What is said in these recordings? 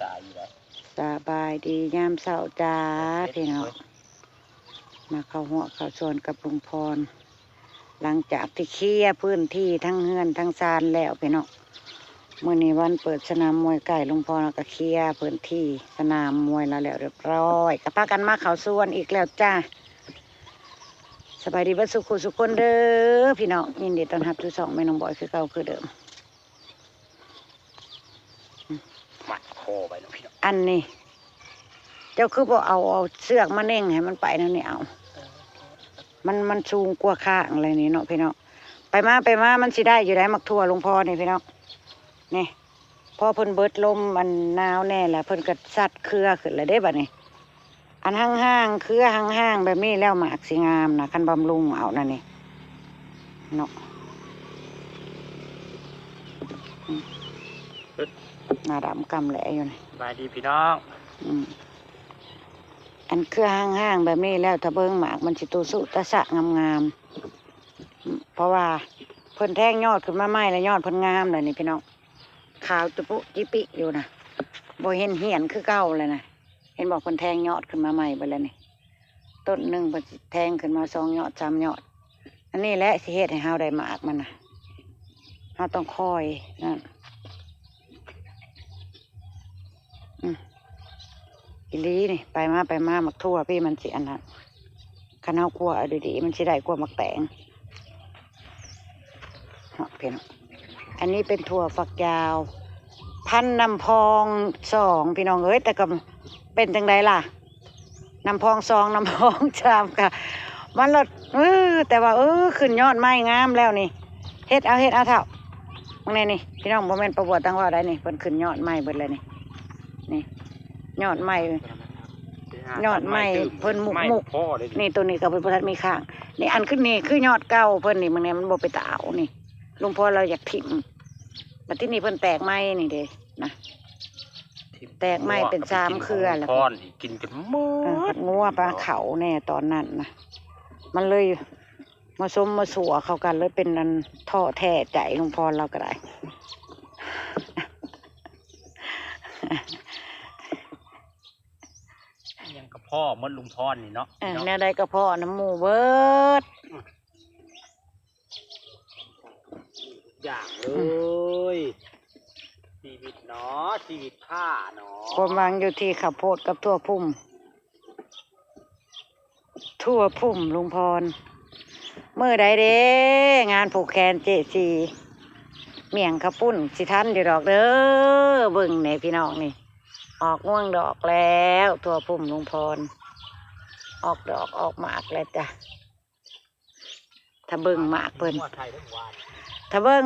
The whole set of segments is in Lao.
ສາຍຢູ່ໃດ໋. ສະບາຍດີຍາມເຊົ້າຈ້າພີ່ນ້ອງ ມາເຂົ້າຮົ້ວເຂົ້າສວນກັບລຸງພອນ ຫຼັງຈາກທີ່ເຄຍພື້ນທີ່ທັງເຮືອນທັງຊານແລ້ວພີ່ນ້ອງ. ມື້ນີ້ວັນເປີດສະໜາມມວຍໄກ່ ລຸງພອນກໍເຄຍພື້ນທີ່ສະໜາມມວຍລາວແລ້ວຮຽບຮ້ອຍ ກໍພາກັນມາເຂົ້າສວນອີກແລ້ວຈ້າ. ສະບາຍດີເບິດສູ່ຄູ່ສູ່ຄົນເດີພີ່ນ້ອງ ຍິນດີຕ້ອນຮັບສູ່ຊ່ອງແມ່ນ້ອງບອຍຄືເກົ່າຄືເດີມ. ມັດຄໍໄວ້ເນາະພີ່ນ້ອງ. ອັນນີ້ ເຈົ້າຄືບໍ່ເອົາ ເອົາເຊືອກມາເນັ່ງໃຫ້ມັນໄປແນວນີ້ເອົາ. ມັນ ມັນສູງກວ່າຂ້າງແລ້ວນີ້ເນາະພີ່ນ້ອງ. ໄປມາ ໄປມາ ມັນຊິໄດ້ຢູ່ໃດ໋ ໝາກຖົ່ວລຸງພອນນີ້ພີ່ນ້ອງ. ນີ້ ພໍເພິ່ນເບິດລົມອັນໜາວແດ່ແລ້ວ ເພິ່ນກໍຊັດເຄືອຂຶ້ນແລ້ວເດ້ບັດນີ້. ອັນຫ່າງໆ ເຄືອຫ່າງໆ ແບບນີ້ແລ້ວໝາກຊິງາມນະ ຄັນບຳລຸງເອົານະນີ້ເນາະ. ອືມ ໜ້າດຳກ່ຳແຫຼຢູ່ນີ້. ສະບາຍດີພີ່ນ້ອງ. ອືມ ອັນເຄືອຫ່າງໆ ແບບນີ້ແລ້ວ ຖ້າເບິ່ງໝາກມັນຊິຕຸສຸຕະສະງາມໆ ອືມ ເພາະວ່າເພິ່ນແທງຍອດຂຶ້ນມາໃໝ່ ແລ້ວຍອດເພິ່ນງາມແລ້ວນີ້ພີ່ນ້ອງ ຂາວຈຸປຸຈິປິຢູ່ນະ ບໍ່ເຫັນຫ້ຽນຄືເກົ່າແລ້ວນະ. ເຫັນບໍ່ ເພິ່ນແທງຍອດຂຶ້ນມາໃໝ່ເບິດແລ້ວນີ້ ຕົ້ນໜຶ່ງເພິ່ນຊິແທງຂຶ້ນມາສອງຍອດສາມຍອດ. ອັນນີ້ແຫຼະຊິເຮັດໃຫ້ເຮົາໄດ້ໝາກມັນນະ ເຮົາຕ້ອງຄອຍນັ້ນ. ອືມ ອີ່ຫຼີນີ້ ໄປມາ ໄປມາ ໝາກຖົ່ວພີ້ມັນຊິອັນນັ້ນ ຄັນເຮົາຂົ້ວເອົາດີໆ ມັນຊິໄດ້ກວ່າໝາກແຕງເນາະພີ່ນ້ອງ. ອັນນີ້ເປັນຖົ່ວຝັກຍາວ ພັນນ້ຳພອງສອງ ພີ່ນ້ອງເອີຍ ແຕ່ກໍເປັນຈັ່ງໃດລະ ນ້ຳພອງສອງ ນ້ຳພອງສາມ ກະມັນລະ ເອີ ແຕ່ວ່າ ເອີ ຂຶ້ນຍອດໃໝ່ງາມແລ້ວນີ້. ເຮັດເອົາ ເຮັດເອົາເຖົ້າ ເບິ່ງແດ່ນີ້ພີ່ນ້ອງ ບໍ່ແມ່ນປາບົວຕັງເວົ້າໄດ໋ນີ້ ເພິ່ນຂຶ້ນຍອດໃໝ່ເບິດແລ້ວນີ້. ນີ້ຍອດໃໝ່ ຍອດໃໝ່ເພິ່ນມຸກໆ ນີ້ ໂຕນີ້ກໍເພິ່ນບໍ່ທັນມີຂ້າງ ນີ້ ອັນຂຶ້ນນີ້ຄືຍອດເກົ່າເພິ່ນນີ້ ເບິ່ງແດ່ ມັນບໍ່ເປັນຕາເອົານີ້. ລຸງພອນລາວຢາກຖິ້ມ ບັດທີນີ້ເພິ່ນແຕກໃໝ່ນີ້ເດ້ນະ ແຕກໃໝ່ເປັນສາມເຄືອແລ້ວ ກິນກັນໝົດ ເອີ ງົວປາເຂົາແດ່ຕອນນັ້ນນະ ມັນເລີຍມາສົມມາຊົ່ວເຂົ້າກັນ ເລີຍເປັນອັນທໍ້ແທ້ໃຈ ລຸງພອນລາວກໍໄດ້. ຫຍັງກໍພໍ້ໝົດລຸງພອນນີ້ເນາະ ເອີ ແນວໃດກໍພໍ້ນຳໝູ່ເບິດ. ຢ່າງເລີຍ ຊີວິດເນາະ ຊີວິດຂ້າເນາະ ຄວາມຫວັງຢູ່ທີ່ເຂົ້າໂພດກັບຖົ່ວພຸ້ມ ຖົ່ວພຸ້ມລຸງພອນ. ມື້ໃດເດ້ງານຜູກແຂນເຈຊີ ມ້ຽງເຂົ້າປຸ້ນຊິທັນຢູ່ດອກເດີ. ເບິ່ງແດ່ພີ່ນ້ອງນີ້ ອອກງວງດອກແລ້ວ ຖົ່ວພຸ້ມລຸງພອນ ອອກດອກອອກໝາກແລ້ວຈ້ະ. ຖ້າເບິ່ງໝາກເພິ່ນ ຖ້າເບິ່ງ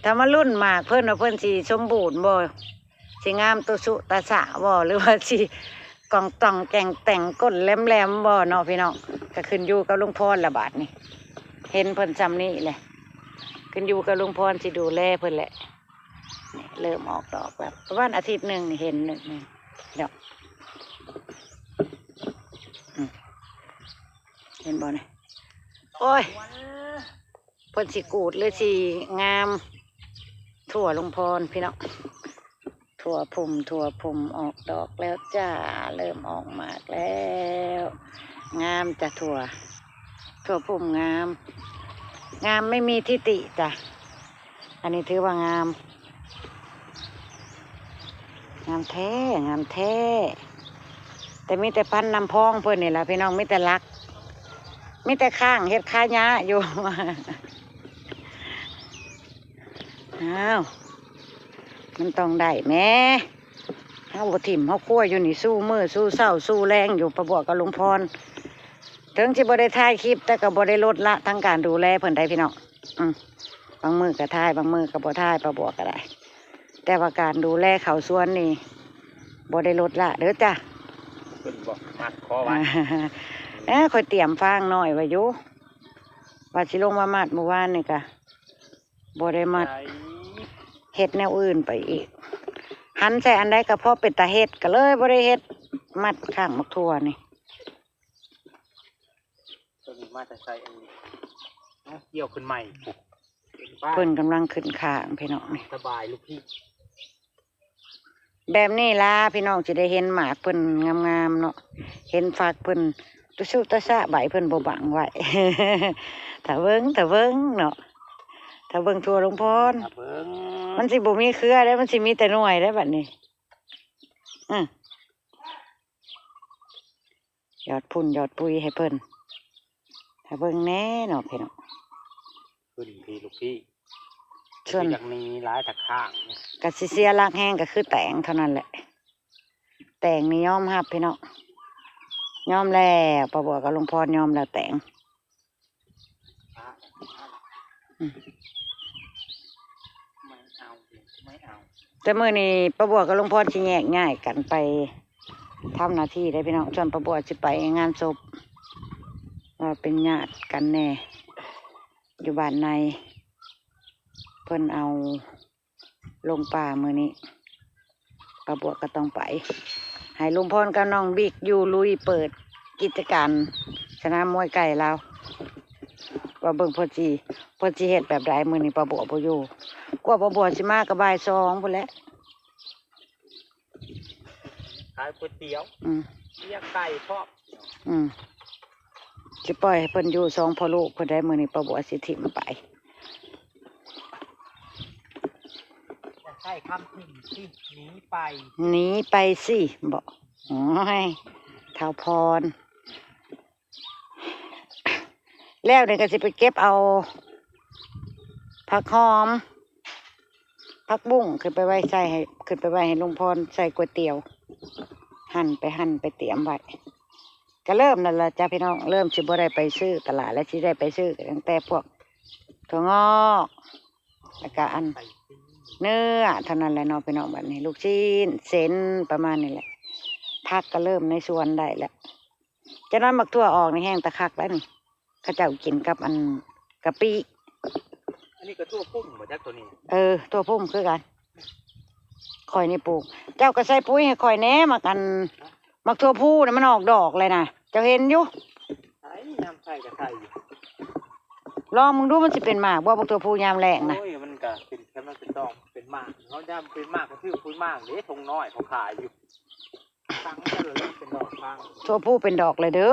ຖ້າມາລຸ້ນໝາກເພິ່ນວ່າເພິ່ນຊິສົມບູນບໍ່ ຊິງາມຕຸສຸຕະສະບໍ່ ຫຼືວ່າຊິກ່ອງຕ່ອງແກ່ງແຕ່ງກົ້ນແຫຼມໆບໍ່ເນາະພີ່ນ້ອງ. ກໍຂຶ້ນຢູ່ກັບລຸງພອນລະບາດນີ້ ເຫັນເພິ່ນຊ່ຳນີ້ແຫຼະ ຂຶ້ນຢູ່ກັບລຸງພອນຊິດູແລເພິ່ນແຫຼະ. ນີ້ເລີ່ມອອກດອກແລ້ວ ປະມານອາທິດໜຶ່ງນີ້ເຫັນໜຶ່ງດອກ ອືມ ເຫັນບໍ່ນີ້ ໂອ້ຍ ເພິ່ນຊິກູດຫຼືຊິງາມ ຖົ່ວລຸງພອນພີ່ນ້ອງ. ຖົ່ວພຸ້ມ ຖົ່ວພຸ້ມອອກດອກແລ້ວຈ້າ ເລີ່ມອອກໝາກແລ້ວ ງາມຈ້ະ ຖົ່ວ ຖົ່ວພຸ້ມງາມ ງາມໄມ່ມີທິຕິຈ້ະ. ອັນນີ້ຖືວ່າງາມ ງາມແທ້ ງາມແທ້ ແຕ່ມີແຕ່ພັນນ້ຳພອງເພິ່ນນີ້ລະພີ່ນ້ອງ ມີແຕ່ຫຼັກ ມີແຕ່ຄ້າງເຮັດຄາຍະຢູ່. ອ້າວ ມັນຕ້ອງໄດ້ແໝ ເຮົາບໍ່ຖິ້ມ ເຮົາຄົວຢູ່ນີ້ ຊູ່ມື້ ຊູ່ເຊົ້າ ຊູ່ແລງຢູ່ ປາບົວກັບລຸງພອນ. ເຖິງຊິບໍ່ໄດ້ຖ່າຍຄລິບ ແຕ່ກໍບໍ່ໄດ້ລົດລະທັງການດູແລເພິ່ນໄດ໋ພີ່ນ້ອງ. ອືມ ບາງມື້ກໍຖ່າຍ ບາງມື້ກໍບໍ່ຖ່າຍ ປາບົວກໍໄດ້ ແຕ່ວ່າການດູແລເຂົ້າສວນນີ້ບໍ່ໄດ້ລົດລະເດີຈ້າ. ເພິ່ນບໍ່ມັດຄໍໄວ້ ເອີ ຂ້ອຍຕຽມຟາງນ້ອຍໄວ້ຢູ່ ວ່າຊິລົງມາມັດມື້ວານນີ້ກະບໍ່ໄດ້ມັດ ເຮັດແນວອື່ນໄປອີກ ຫັນໃສ່ອັນໃດກໍພໍເປັນຕາເຮັດ ກໍເລີຍບໍ່ໄດ້ເຮັດ ມັດຂ້າງໝາກຖົ່ວນີ້. ຕົວນີ້ມາແຕ່ໃສອັນນີ້ ເອົາ ກ່ຽວຂຶ້ນໃໝ່ ເພິ່ນກຳລັງຂຶ້ນຂ້າງພີ່ນ້ອງນີ້ ສະບາຍລູກພີ່. ແບບນີ້ລະພີ່ນ້ອງຊິໄດ້ເຫັນໝາກເພິ່ນງາມໆເນາະ ເຫັນຝັກເພິ່ນຕຸຊຸຕະຊະ ໃບເພິ່ນບໍ່ບັງໄວ້. ຖ້າເບິ່ງ ຖ້າເບິ່ງເນາະ ຖ້າເບິ່ງຖົ່ວລຸງພອນ ຖ້າເບິ່ງ ມັນຊິບໍ່ມີເຄືອເດ້ ມັນຊິມີແຕ່ໜ່ວຍເດ້ບັດນີ້. ອາ ຢອດພຸ້ນຢອດປຸຍໃຫ້ເພິ່ນ ຖ້າເບິ່ງແດ່ເນາະພີ່ນ້ອງ ຂຶ້ນພີ້ລູກພີ້ ສ່ວນ ຢາກໜີຫຼາຍຕາຂ້າງ ກະຊິເສຍຫຼັກແຮງກະຄືແຕງເທົ່ານັ້ນແຫຼະ. ແຕງນີ້ຍອມຮັບພີ່ນ້ອງ ຍອມແລ້ວ ປ້າບົວກັບລຸງພອນຍອມແລ້ວແຕງ. ອືມ ແຕ່ມື້ນີ້ປ້າບົວກັບລຸງພອນຊິແຍກຍ້າຍກັນໄປທຳໜ້າທີ່ເດ້ພີ່ນ້ອງ ສ່ວນປ້າບົວຊິໄປງານສົບ ວ່າເປັນຍາດກັນແດ່ ຢູ່ບ້ານໃນ ເພິ່ນເອົາລົງປ່າມື້ນີ້ ປ້າບົວກໍຕ້ອງໄປ ໃຫ້ລຸງພອນກັບນ້ອງບິກຢູ່ລຸຍເປີດກິດຈະການສະໜາມມວຍໄກ່ລາວ ວ່າເບິ່ງເພິ່ນຊິ ເພິ່ນຊິເຮັດແບບໃດ ມື້ນີ້ປ້າບົວບໍ່ຢູ່ ກວ່າປ້າບົວຊິມາກໍບ່າຍສອງພຸ້ນແຫຼະ. ຂາຍກ໋ວຍຕຽວ ອືມ ເບຍໄກ່ພ້ອມ ອືມ ຊິປ່ອຍໃຫ້ເພິ່ນຢູ່ສອງພໍ່ລູກເພິ່ນໄດ້ ມື້ນີ້ປ້າບົວຊິຖິ້ມໄປ ຢ່າໃຊ້ຄຳຖິ້ມຊິ ໜີໄປ ໜີໄປຊິ ບໍ່ ໂອ້ຍ ທ້າວພອນ. ແລ້ວນີ້ກໍຊິໄປເກັບເອົາຜັກຫອມ ຜັກບຸ້ງຂຶ້ນໄປໄວ້ໃສ່ໃຫ້ ຂຶ້ນໄປໄວ້ໃຫ້ລຸງພອນໃສ່ກ໋ວຍຕຽວ ຫັ່ນໄປ ຫັ່ນໄປຕຽມໄວ້ ກໍເລີ່ມແລ້ວລະຈ້າພີ່ນ້ອງ ເລີ່ມຊິບໍ່ໄດ້ໄປຊື້ຕະຫຼາດແລ້ວ ຊິໄດ້ໄປຊື້ກໍຕັ້ງແຕ່ພວກຖົ່ວງອກ ແລ້ວກໍອັນເນື້ອເທົ່ານັ້ນແຫຼະເນາະພີ່ນ້ອງ ບັດນີ້ລູກຊີ້ນ ເສັ້ນ ປະມານນີ້ແຫຼະ ຜັກກໍເລີ່ມໃນສວນໄດ້ແລ້ວ. ຈະນອນໝາກຖົ່ວອອກນີ້ແຮງຕາຄັກແລ້ວນີ້ ເຂົາເຈົ້າກິນກັບອັນກະປິ ອັນນີ້ກໍຖົ່ວພຸ້ງບໍ່ຈັກໂຕນີ້ ເອີ ຖົ່ວພຸ້ງຄືກັນ ຂ້ອຍນີ້ປູກ ເຈົ້າກໍໃສ່ປຸ໋ຍໃຫ້ຂ້ອຍແດ່ ໝາກອັນ ໝາກຖົ່ວພູນະ ມັນອອກດອກແລ້ວນະ ເຈົ້າເຫັນຢູ່ ໃສ່ ຍາມໃສ່ກໍໃສ່ຢູ່ ລອງເບິ່ງດູ ມັນຊິເປັນໝາກບໍ່ ໝາກຖົ່ວພູຍາມແລ້ງນະ ໂອ້ຍ ມັນກໍເປັນ ຄັນມັນເປັນດອກເປັນໝາກ ເຮົາຍາມເປັນໝາກກໍຖືກປຸ໋ຍໝາກເດ້ ທົ່ງນ້ອຍເຂົາຂາຍຢູ່. ຕັ້ງເທື່ອເລີຍເປັນດອກຟາງ ຖົ່ວພູເປັນດອກເລີຍເດີ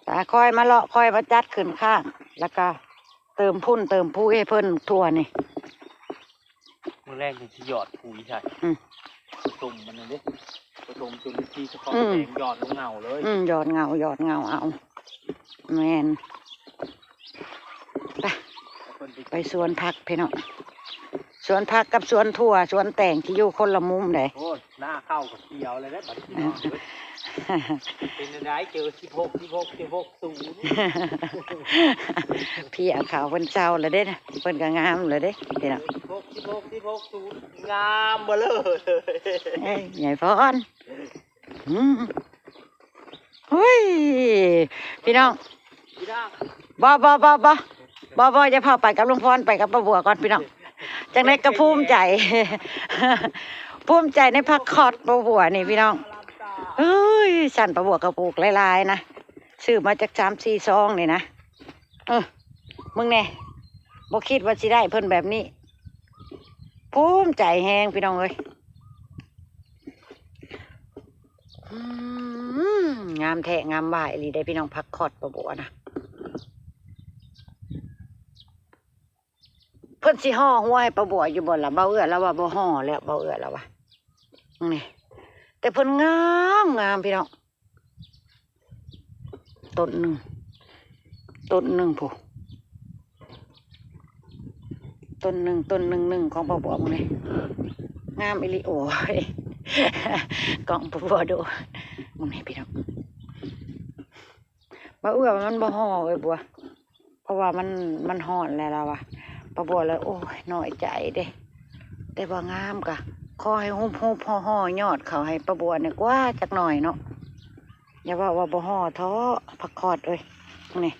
ຕາ ຄ່ອຍມາເລາະ ຄ່ອຍມາຈັດຂຶ້ນຂ້າງ ແລ້ວກະເຕີມພຸ້ນເຕີມປຸ໋ຍໃຫ້ເພິ່ນ ຖົ່ວນີ້ ມື້ແລງຈັ່ງຊິຫຍອດປຸ໋ຍໃສ່ ອືມ ປະສົມມັນນັ້ນເດ້ ປະສົມຈຸລິນຊີສະເພາະ ອືມ ແດງ ຫຍອດລົງເຫງົາເລີຍ ອືມ ຫຍອດເຫງົາ ຫຍອດເຫງົາເອົາ ແມ່ນ ໄປ ໄປສວນຜັກພີ່ນ້ອງ ສວນຜັກກັບສວນຖົ່ວ ສວນແຕງທີ່ຢູ່ຄົນລະມຸມເດ້ ໂອ້ຍ ໜ້າເຂົ້າກໍຂຽວແລ້ວເດ້ບັດນີ້ພີ່ນ້ອງເອີຍ ເປັນຈັ່ງໃດ ເຈີສິບຫົກ ສິບຫົກ ສິບຫົກ ສູນ ເພຍເຂົາເພິ່ນເຊົາແລ້ວເດ້ ເພິ່ນກໍງາມແລ້ວເດ້ພີ່ນ້ອງ ສິບຫົກ ສິບຫົກ ສິບຫົກ ສູນ ງາມເບີເລີຍ ເອີຍ ໃຫຍ່ພອນ ອືມ ໂອ້ຍ ພີ່ນ້ອງ ພີ່ນ້ອງ ບໍ່ ບໍ່ ບໍ່ ບໍ່ ບໍ່ ບໍ່ ຢ່າພາໄປກັບລຸງພອນ ໄປກັບປ້າບົວກ່ອນພີ່ນ້ອງ ຈັ່ງໃດກໍພູມໃຈ ພູມໃຈໃນຜັກຄອດປ້າບົວນີ້ພີ່ນ້ອງ ເອີຍ ຊັ້ນປ້າບົວກໍປູກຫຼາຍໆນະ ຊື້ມາຈັກສາມສີ່ຊອງນີ້ນະ ເອີ ເບິ່ງແດ່ ບໍ່ຄິດວ່າຊິໄດ້ເພິ່ນແບບນີ້ ພູມໃຈແຮງພີ່ນ້ອງເອີຍ ອືມ ງາມແທ້ງາມວ່າອີ່ຫຼີເດ້ພີ່ນ້ອງ ຜັກຄອດປ້າບົວນະ ເພິ່ນຊິຫໍ່ຫົວໃຫ້ປ້າບົວຢູ່ບໍ່ລະ ບ່າວເອື້ອລາວວ່າບໍ່ຫໍ່ແລ້ວ ບ່າວເອື້ອລາວວ່າ ນີ້ ແຕ່ເພິ່ນງາມງາມພີ່ນ້ອງ ຕົ້ນໜຶ່ງ ຕົ້ນໜຶ່ງພຸ້ນ ຕົ້ນໜຶ່ງ ຕົ້ນໜຶ່ງໜຶ່ງຂອງປ້າບົວ ເບິ່ງນີ້ ງາມອີ່ຫຼີ ໂອ້ຍ ກ້ອງປ້າບົວດຸ ເບິ່ງນີ້ພີ່ນ້ອງ ບ່າວເອື້ອວ່າມັນບໍ່ຫໍ່ເອີຍບົວ ເພາະວ່າມັນ ມັນຮ້ອນແລ້ວລາວວ່າ ປ້າບົວລະ ໂອ້ຍ ນ້ອຍໃຈເດ້ ແຕ່ວ່າງາມກະ ຂໍໃຫ້ຮຸບໆຫໍ່ໆຍອດເຂົ້າໃຫ້ປ້າບົວແດ່ກວ່າຈັກໜ້ອຍເນາະ ຢ່າເວົ້າວ່າບໍ່ຫໍ່ເທາະ ຜັກຄອດເອີຍ ນີ້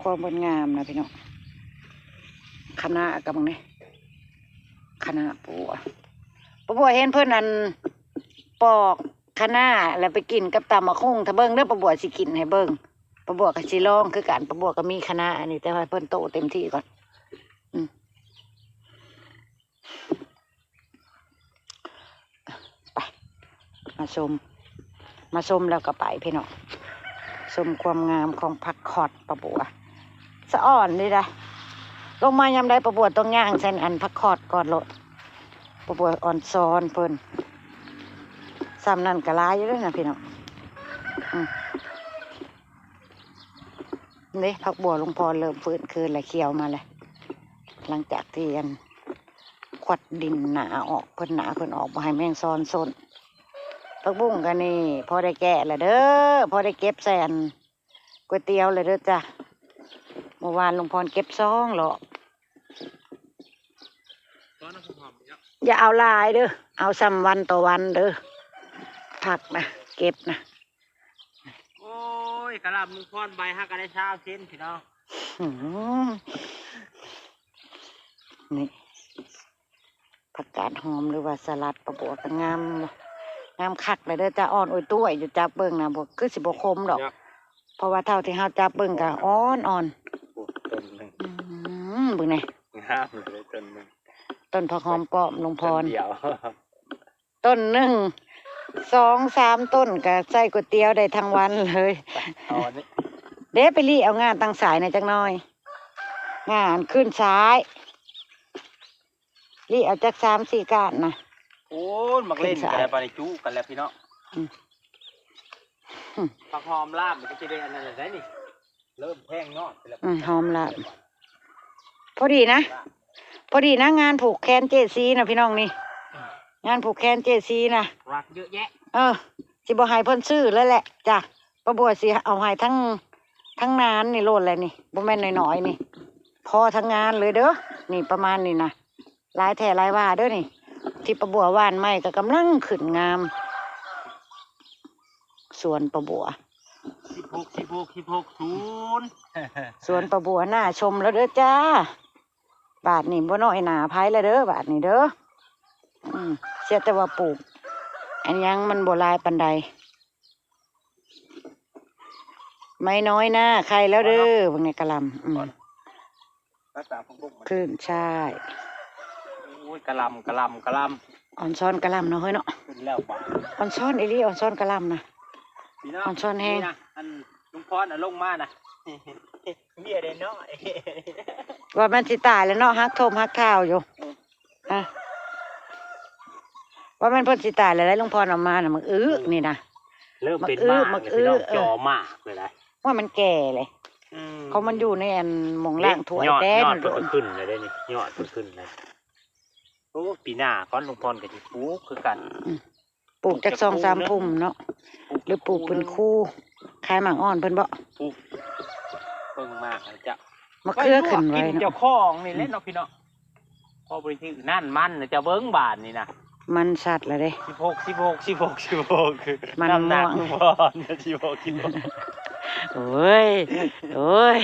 ຄວາມເພິ່ນງາມນະພີ່ນ້ອງ ຄະນ້າກັບເບິ່ງນີ້ ຄະນ້າ ປ້າບົວ ປ້າບົວເຫັນເພິ່ນອັນ ປອກຄະນ້າ ແລ້ວໄປກິນກັບຕຳບັກຫຸ່ງ ຖ້າເບິ່ງເດີ ປ້າບົວຊິກິນໃຫ້ເບິ່ງ ປ້າບົວກໍຊິລອງຄືກັນ ປ້າບົວກໍມີຄະນ້າອັນນີ້ ແຕ່ວ່າເພິ່ນໂຕເຕັມທີ່ກ່ອນ ອືມ. ມາຊົມ ມາຊົມແລ້ວກໍໄປພີ່ນ້ອງ ຊົມຄວາມງາມຂອງຜັກຄອດປ້າບົວ ສະອ່ອນເດ້ ລົງມາຍາມໃດປ້າບົວຕ້ອງຍ່າງໃສ່ອັນຜັກຄອດກ່ອນໂລດ ປ້າບົວອ່ອນຊອນເພິ່ນ ຊ່ຳນັ້ນກໍຫຼາຍຢູ່ເດ້ນະພີ່ນ້ອງ ອືມ ເດ້ ຜັກບົວລຸງພອນເລີ່ມຟື້ນຄືນແລ້ວ ຂຽວມາແລ້ວ ຫຼັງຈາກທີ່ອັນ ຂວັດດິນໜາອອກ ເພິ່ນໜາ ເພິ່ນອອກ ບໍ່ໃຫ້ແມງຊອນຊົນ ຜັກບຸ້ງກໍນີ້ພໍໄດ້ແກະແລ້ວເດີ້ ພໍໄດ້ເກັບໃສ່ອັນ ກ໋ວຍຕຽວແລ້ວເດີ້ຈ້າ ເມື່ອວານລຸງພອນເກັບສອງລອບ ຢ່າເອົາຫຼາຍເດີ້ ເອົາຊ່ຳວັນຕໍ່ວັນເດີ້ ຜັກນະ ເກັບນະ ໂອ້ຍ ກະຫຼ່ຳລຸງພອນໃບຫາກະໄດ້ຊາວເຊັນພີ່ນ້ອງ ອືມ ນີ້ ຜັກກາດຫອມ ຫຼືວ່າສະຫຼັດປ້າບົວກໍງາມ ງາມຄັກເລີຍເດີ້ ຈະອ່ອນອຸ້ຍຕຸ້ຍຢູ່ ຈັບເບິ່ງນະ ບໍ່ ຄືຊິບໍ່ຄົມດອກ ເນາະ ເພາະວ່າເທົ່າທີ່ເຮົາຈັບເບິ່ງກໍອ່ອນໆ ໂອ້ ຕົ້ນໜຶ່ງ ອືມ ເບິ່ງແດ່ ງາມເລີຍຕົ້ນໜຶ່ງ ຕົ້ນຜັກຫອມປ້ອມລຸງພອນ ຕົ້ນດຽວ ຕົ້ນໜຶ່ງ ສອງສາມຕົ້ນກໍໃສ່ກ໋ວຍຕຽວໄດ້ທັງວັນເລີຍ ເອົາອັນນີ້ ເດ້ ໄປລີ້ເອົາງ່ານຕັ້ງສາຍແດ່ຈັກໜ່ອຍ ງ່ານຂຶ້ນສາຍ ລີ້ເອົາຈັກສາມສີ່ກ້ານນະ ໂອ້ຍ ໝາກເລັ່ນກໍໄດ້ ບາດນີ້ຈຸກັນແລ້ວພີ່ນ້ອງ ອືມ ຜັກຫອມລາບມັນກໍຊິໄດ້ອັນນັ້ນແຫຼະນີ້ ເລີ່ມແພງຍອດໄປແລ້ວ ອືມ ຫອມລາບ ພໍດີນະ ພໍດີນະ ງານຜູກແຂນເຈຊີນະພີ່ນ້ອງນີ້ ງານຜູກແຂນເຈຊີນະ ລັກເຍອະແຍະ ເອີ ຊິບໍ່ໃຫ້ເພິ່ນຊື້ເລີຍແຫຼະຈ້າ ປ້າບົວຊິເອົາໃຫ້ທັງ ທັງນານນີ້ໂລດແຫຼະນີ້ ບໍ່ແມ່ນນ້ອຍໆນີ້ ພໍທັງງານເລີຍເດີ້ ນີ້ປະມານນີ້ນະ ຫຼາຍແທ້ຫຼາຍວ່າເດີ້ນີ້ ທີ່ປ້າບົວຫວ່ານໃໝ່ກໍກຳລັງຂຶ້ນງາມ ສວນປ້າບົວ ສິບຫົກ ສິບຫົກ ສິບຫົກ ສູນ ສວນປ້າບົວໜ້າຊົມແລ້ວເດີ້ຈ້າ ບາດນີ້ບໍ່ນ້ອຍໜ້າໃຜແລ້ວເດີ້ ບາດນີ້ເດີ້ ອືມ ເສຍແຕ່ວ່າປູກອັນຫຍັງມັນບໍ່ຫຼາຍປານໃດ ໄມ້ນ້ອຍໜ້າໄຂ່ແລ້ວເດີ້ ເບິ່ງໃນກະຫຼ່ຳ ອືມ ຂຶ້ນ ໃຊ່ ໂອ້ຍ ກະຫຼ່ຳ ກະຫຼ່ຳ ກະຫຼ່ຳ ອ່ອນຊອນກະຫຼ່ຳເນາະເຮີ້ຍເນາະ ຂຶ້ນແລ້ວບາດ ອ່ອນຊອນອີ່ຫຼີ ອ່ອນຊອນກະຫຼ່ຳນະ ພີ່ນ້ອງ ອ່ອນຊອນແຮງ ນີ້ນະ ອັນລຸງພອນເອົາລົງມານະ ເມຍໄດ້ນ້ອຍ ວ່າມັນຊິຕາຍແລ້ວເນາະ ຫັກຖົ່ມຫັກທ້າວຢູ່ ອືມ ຮະ ວ່າແມ່ນເພິ່ນຊິຕາຍແລ້ວ ລຸງພອນເອົາມານະ ໝາກອຶນີ້ນະ ເລີ່ມເປັນໝາກ ໝາກອຶ ໝາກອຶ ພີ່ນ້ອງ ເອີ ຈໍໝາກເລີຍນະ ວ່າມັນແກ່ເລີຍ ອືມ ເພາະມັນຢູ່ໃນອັນໝ່ອງລ້າງຖ້ວຍ ຍອດ ແຕ່ ຍອດເພິ່ນກໍຂຶ້ນແລ້ວເດ້ນີ້ ຍອດເພິ່ນຂຶ້ນແລ້ວ ໂອ້ ປີໜ້າກ່ອນລຸງພອນກໍຊິປູກຄືກັນ ອືມ ປູກຈັກສອງສາມພຸ່ມເນາະ ປູກ ຫຼືປູກເປັນຄູ່ ຂາຍໝາກອ່ອນເພິ່ນບໍ ປູກເບິ່ງໝາກເຈົ້າ ມະເຂືອຂຶ້ນໄວເນາະ ເຈົ້າຂອງນີ້ແຫຼະເນາະ ອືມ ພີ່ນ້ອງ ພໍບໍ່ໄດ້ຖືກນັ້ນມັນນະ ເຈົ້າເບິ່ງບາດນີ້ນະ ມັນຊັດລະເດ້ ສິບຫົກ ສິບຫົກ ສິບຫົກ ສິບຫົກ ມັນມ່ວງ ນ້ຳໜັກ ສິບຫົກ ສິບຫົກ ໂອ້ຍ ໂອ້ຍ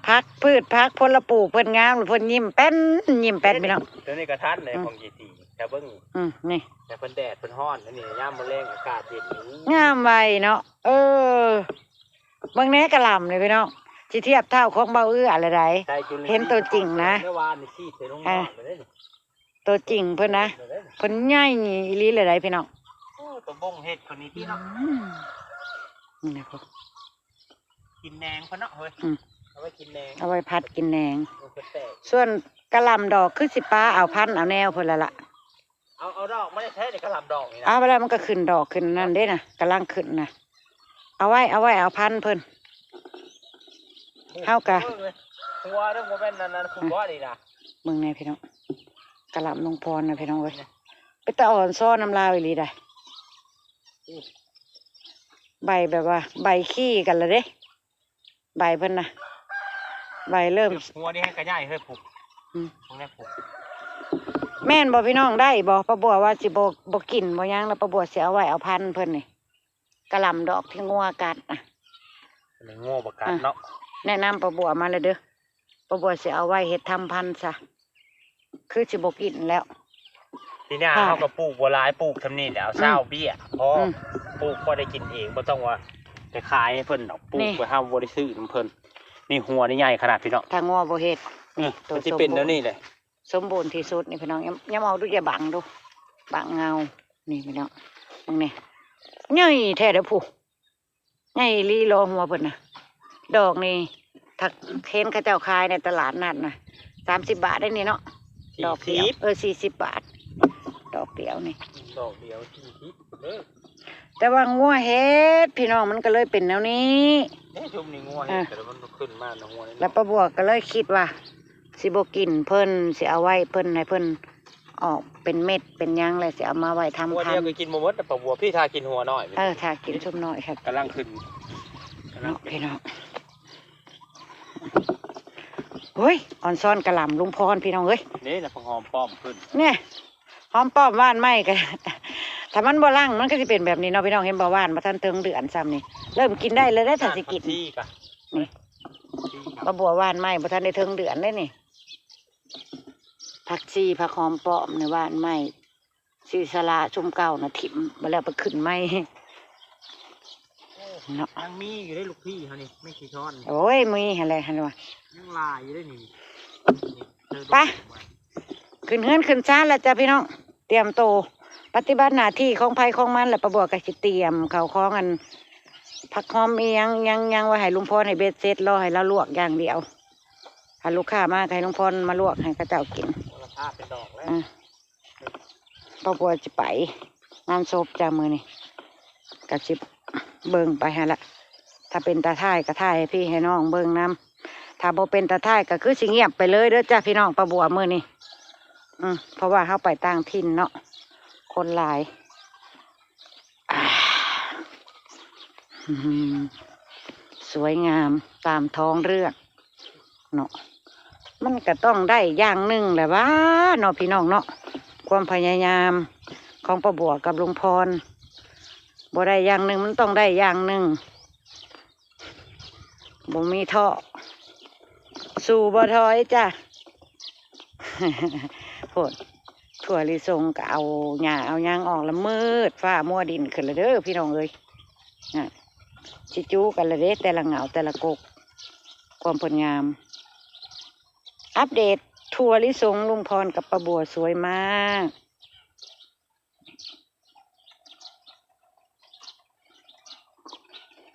ຜັກ ພືດຜັກ ຜົນລະປູກເພິ່ນງາມ ເພິ່ນຍິ້ມແປ້ນ ຍິ້ມແປ້ນ ພີ່ນ້ອງ ຕົວນີ້ກໍທັນເດ້ ອືມ ຂອງເຈຊີ ຖ້າເບິ່ງ ອືມ ນີ້ ແຕ່ເພິ່ນແດດເພິ່ນຮ້ອນ ອັນນີ້ຍາມມື້ແລງອາກາດເຢັນ ງາມໄວເນາະ ເອີ ເບິ່ງແດ່ກະຫຼ່ຳນີ້ພີ່ນ້ອງ ຊິທຽບເທົ່າຂອງເບົາເອື້ອລະໃດ ເຫັນຕົວຈິງນະ ເມື່ອວານນີ້ຊີດໃສ່ລົງ ອ່າ ນອນເລີຍ ຕົວຈິງເພິ່ນນະ ເພິ່ນໃຫຍ່ອີ່ຫຼີເລີຍໃດ໋ພີ່ນ້ອງ ໂອ້ ຕົວບົງເຫັດຄົນນີ້ຕິເນາະ ອືມ ນີ້ນະ ກິນແໜງເພິ່ນເນາະເຮີ້ຍ ອືມ ເອົາໄວ້ກິນແໜງ ເອົາໄວ້ຜັດກິນແໜງ ເອີ ເພິ່ນແຕກ ສ່ວນກະຫຼ່ຳດອກຄືຊິປາເອົາພັນເອົາແນວເພິ່ນລະລະ ເອົາ ເອົາດອກມາໄດ້ໃຊ້ໃນກະຫຼ່ຳດອກນີ້ນະ ເອົາໄປແລ້ວມັນກໍຂຶ້ນດອກຂຶ້ນນັ້ນເດ້ນະ ກຳລັງຂຶ້ນນະ ເອົາໄວ້ ເອົາໄວ້ເອົາພັນເພິ່ນ ເຮົາກະ ເບິ່ງເລີຍ ຫົວເດີ ບໍ່ແມ່ນອັນນັ້ນ ອືມ ຄຸມບໍ່ນີ້ນະ ເບິ່ງແດ່ພີ່ນ້ອງ ກະຫຼ່ຳລຸງພອນນະພີ່ນ້ອງເອີຍ ເປັນຕາອ່ອນຊອນນຳລາວອີ່ຫຼີໃດ໋ ອືມ ໃບແບບວ່າໃບຂີ້ກັນລະເດ້ ໃບເພິ່ນນະ ໃບເລີ່ມ ຫົວນີ້ໃຫ້ກະໃຫຍ່ເຮີ້ຍ ພຸ້ນ ອືມ ພຸ້ນແຫຼະ ພຸ້ນ ແມ່ນບໍ່ພີ່ນ້ອງ ໄດ້ບໍ່ ປ້າບົວວ່າຊິບໍ່ ບໍ່ກິນບໍ່ຫຍັງ ແລ້ວປ້າບົວຊິເອົາໄວ້ເອົາພັນເພິ່ນນີ້ ກະຫຼ່ຳດອກທີ່ງົວກັດນະ ອັນນີ້ງົວບໍ່ກັດເນາະ ແນະນຳປ້າບົວມາແລ້ວເດີ້ ປ້າບົວຊິເອົາໄວ້ເຮັດທຳພັນຊະ ຄືຊິບໍ່ກິນແລ້ວ ປີໜ້າ ເຮົາກໍປູກບໍ່ຫຼາຍ ປູກຊ່ຳນີ້ແຫຼະ ເອົາ ອືມ ຊາວເບ້ຍພໍ ອືມ ປູກພໍໄດ້ກິນເອງ ບໍ່ຕ້ອງວ່າໄປຂາຍໃຫ້ເພິ່ນດອກ ປູກ ນີ້ ໄວ້ເຮົາບໍ່ໄດ້ຊື້ນຳເພິ່ນ ນີ້ຫົວນີ້ໃຫຍ່ຂະໜາດພີ່ນ້ອງ ຖ້າງົວບໍ່ເຮັດ ນີ້ ໂຕ ມັນຊິເປັນແນວນີ້ແຫຼະ ສົມບູນທີ່ສຸດນີ້ພີ່ນ້ອງ ຍຳ ຍຳເອົາດູ ຢ່າບັງດູ ປາກເງົາ ນີ້ພີ່ນ້ອງ ເບິ່ງນີ້ ໃຫຍ່ແທ້ເດີ້ພຸ້ນ ໃຫຍ່ອີ່ຫຼີ ລໍຫົວເພິ່ນນະ. ດອກນີ້ ຖ້າເຫັນເຂົາເຈົ້າຂາຍໃນຕະຫຼາດນັດນະ ສາມສິບບາດໄດ໋ນີ້ເນາະ ດອກດຽວ ສີ່ສິບ ເອີ ສີ່ສິບບາດ ດອກດຽວນີ້ ດອກດຽວສີ່ສິບເດີ້. ແຕ່ວ່າງົວເຫັດພີ່ນ້ອງ ມັນກໍເລີຍເປັນແນວນີ້ ເດ້ ຊຸມນີ້ງົວເຫັດ ອ່າ ກໍເລີຍມັນຂຶ້ນມາເນາະ ງົວນີ້ ແລ້ວປ້າບົວກໍເລີຍຄິດວ່າ ຊິບໍ່ກິນເພິ່ນ ຊິເອົາໄວ້ເພິ່ນ ໃຫ້ເພິ່ນອອກເປັນເມັດເປັນຫຍັງ ແລ້ວຊິເອົາມາໄວ້ທຳພັນ ຫົວດຽວກໍກິນບໍ່ໝົດນະປ້າບົວ ພີ່ຖ້າກິນຫົວນ້ອຍ ເອີ ຖ້າກິນຊຸມນ້ອຍ ກຳລັງຂຶ້ນ ເນາະພີ່ນ້ອງ. ໂອ້ຍ ອອນຊອນກະຫຼ່ຳລຸງພອນ ພີ່ນ້ອງເອີຍ ນີ້ນະ ຜັກຫອມປ້ອມຂຶ້ນ ນີ້ ຫອມປ້ອມຫວ່ານໃໝ່ກໍ ຖ້າມັນບໍ່ລັງ ມັນກໍຊິເປັນແບບນີ້ເນາະພີ່ນ້ອງ. ເຫັນບໍ່ ຫວ່ານບໍ່ທັນເຖິງເດືອນຊ້ຳນີ້ ເລີ່ມກິນໄດ້ແລ້ວເດ້ ຖ້າຊິກິນ ນີ້ ຜັກຊີກະ ນີ້ ຜັກຊີກະ ປ້າບົວຫວ່ານໃໝ່ ບໍ່ທັນໄດ້ເຖິງເດືອນເດ້ນີ້ ຜັກຊີ ຜັກຫອມປ້ອມນີ້ຫວ່ານໃໝ່ ສີສະຫຼະຊຸມເກົ່ານະຖິ້ມ ບໍ່ແລ້ວໄປຂຶ້ນໃໝ່ ເນາະ. ຍັງມີຢູ່ເດ້ລູກພີ່ເຮົານີ້ ແມ່ງຊິຊ້ອນ ໂອ້ຍ ມີຫັ້ນແຫຼະ ຫັ້ນວ່າ ຍັງຫຼາຍຢູ່ເດ້ນີ້ ໄປ ຂຶ້ນເຮືອນຂຶ້ນຊານແລ້ວຈ້າພີ່ນ້ອງ ຕຽມໂຕປະຕິບັດໜ້າທີ່ຂອງໃຜຂອງມັນ ແລ້ວປ້າບົວກໍຊິຕຽມເຂົ້າຂອງ ອັນ ຜັກຫອມອີ່ຫຍັງ ຫຍັງ ຫຍັງໄວ້ໃຫ້ລຸງພອນໃຫ້ເບັດເສັດ ລໍໃຫ້ລາວລວກຢ່າງດຽວ ຖ້າລູກຄ້າມາກໍໃຫ້ລຸງພອນມາລວກໃຫ້ເຂົາເຈົ້າກິນ ລາຄາເປັນດອກແລ້ວ ອ່າ ປ້າບົວຊິໄປງານສົບຈ້າ ມື້ນີ້ກໍຊິເບິ່ງໄປຫັ້ນລະ ຖ້າເປັນຕາຖ່າຍກໍຖ່າຍໃຫ້ພີ່ໃຫ້ນ້ອງເບິ່ງນຳ ຖ້າບໍ່ເປັນຕາຖ່າຍກໍຄືຊິງຽບໄປເລີຍເດີ້ຈ້າພີ່ນ້ອງ ປ້າບົວມື້ນີ້ ອືມ ເພາະວ່າເຮົາໄປຕ່າງຖິ່ນເນາະ ຄົນຫຼາຍ ອ່າ ອືມ ສວຍງາມຕາມທ້ອງເລື່ອງເນາະ ມັນກໍຕ້ອງໄດ້ຢ່າງໜຶ່ງແຫຼະຫວາເນາະ ພີ່ນ້ອງເນາະ ຄວາມພະຍາຍາມຂອງປ້າບົວກັບລຸງພອນ ບໍ່ໄດ້ຢ່າງໜຶ່ງ ມັນຕ້ອງໄດ້ຢ່າງໜຶ່ງ ບໍ່ມີທໍ້ ສູ້ບໍ່ຖອຍຈ້າ ໂພດ ຖົ່ວລິສົງກໍເອົາຫຍ້າເອົາຫຍັງອອກລະ ມືດຟ້າມົວດິນຂຶ້ນລະເດີ້ພີ່ນ້ອງເອີຍ ນະ ຊິຈູກັນລະເດ້ ແຕ່ລະເຫງົ້າແຕ່ລະກົກ ຄວາມເພິ່ນງາມ. ອັບເດດຖົ່ວລິສົງລຸງພອນກັບປ້າບົວ ສວຍມາກ.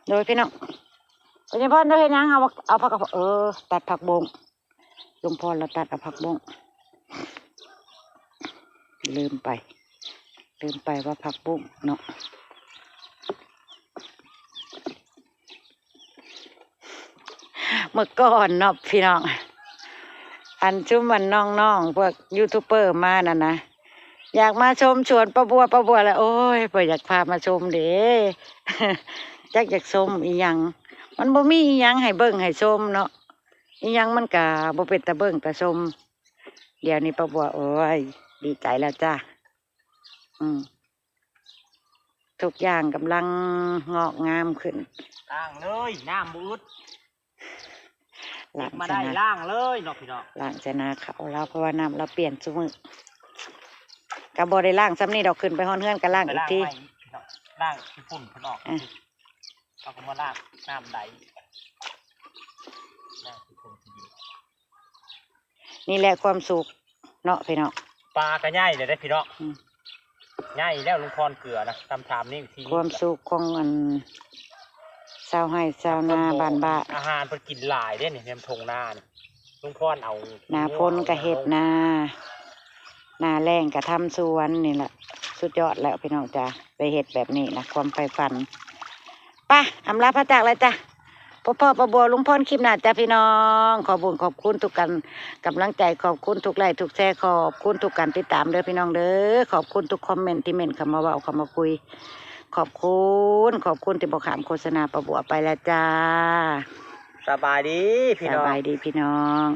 ໂດຍພີ່ນ້ອງ ເພິ່ນຍັງບໍ່ທັນໄດ້ເຮັດຫຍັງ ເອົາ ເອົາຜັກ ເອີ ຕັດຜັກບົ້ງ ລຸງພອນລາວຕັດເອົາຜັກບົ້ງ ລືມໄປ ລືມໄປວ່າຜັກບຸ້ງເນາະ. ເມື່ອກ່ອນເນາະພີ່ນ້ອງ ອັນຊຸມອັນນ້ອງໆ ພວກຢູທູບເບີມານັ້ນນະ ຢາກມາຊົມສວນປ້າບົວ ປ້າບົວລະ ໂອ້ຍ ບໍ່ຢາກພາມາຊົມເດ້ ຈັກຢາກຊົມອີ່ຫຍັງ ມັນບໍ່ມີອີ່ຫຍັງໃຫ້ເບິ່ງໃຫ້ຊົມເນາະ ອີ່ຫຍັງມັນກະບໍ່ເປັນຕາເບິ່ງຕາຊົມ. ດຽວນີ້ປ້າບົວ ໂອ້ຍ ດີໃຈແລ້ວຈ້າ ອືມ ທຸກຢ່າງກຳລັງງອກງາມຂຶ້ນ. ລ້າງເລີຍ ນ້ຳບໍ່ອຶດ ລ້າງ ເກັບມາໄດ້ ຊະນາ ລ້າງເລີຍເນາະພີ່ນ້ອງ ລ້າງຊະນາເຂົາລາວ ເພາະວ່ານ້ຳລາວປ່ຽນຊຸມື້ ກໍບໍ່ໄດ້ລ້າງຊ່ຳນີ້ດອກ ຂຶ້ນໄປຮອດເຮືອນກໍລ້າງອີກທີ ໄປລ້າງໃໝ່ອີກພີ່ນ້ອງ ລ້າງຂີ້ຝຸ່ນເພິ່ນອອກ ອ່ະ ເຮົາກໍມາລ້າງນ້ຳໃດ ລ້າງຂີ້ຝຸ່ນຂີ້ດິນ. ນີ້ແຫຼະຄວາມສຸກເນາະພີ່ນ້ອງ ປາກໍໃຫຍ່ແລ້ວເດ້ພີ່ນ້ອງ ອືມ ໃຫຍ່ແລ້ວ ລຸງພອນເກືອນະ ຊຳສາມນິ້ວ ສີ່ນິ້ວ ຄວາມສຸກຂອງອັນຊາວໄຮ່ຊາວນາບ້ານບ້າ ອາຫານເພິ່ນກິນຫຼາຍເດ້ນີ້ ແນມທົ່ງນານີ້ ລຸງພອນເອົາ ໜ້າຝົນກໍເຮັດນາ ໜ້າແລ້ງກໍທຳສວນ ນີ້ແຫຼະ ສຸດຍອດແລ້ວພີ່ນ້ອງຈ້າ ໄດ້ເຮັດແບບນີ້ນະ ຄວາມໃຝ່ຝັນ. ໄປ ອຳລາພາຈາກແລ້ວຈ້າ ພົບພໍ້ປ້າບົວ ລຸງພອນ ຄລິບໜ້າຈ້າພີ່ນ້ອງ. ຂອບບຸນຂອບຄຸນທຸກການກຳລັງໃຈ ຂອບຄຸນທຸກໄລທຸກແຊ ຂອບຄຸນທຸກການຕິດຕາມເດີພີ່ນ້ອງເດີ ຂອບຄຸນທຸກຄອມເມັນທີ່ເມັນເຂົ້າມາເວົ້າເຂົ້າມາຄຸຍ ຂອບຄຸນ ຂອບຄຸນທີ່ບໍ່ຂ້າມໂຄສະນາປ້າບົວໄປແລ້ວຈ້າ. ສະບາຍດີພີ່ນ້ອງ ສະບາຍດີພີ່ນ້ອງ.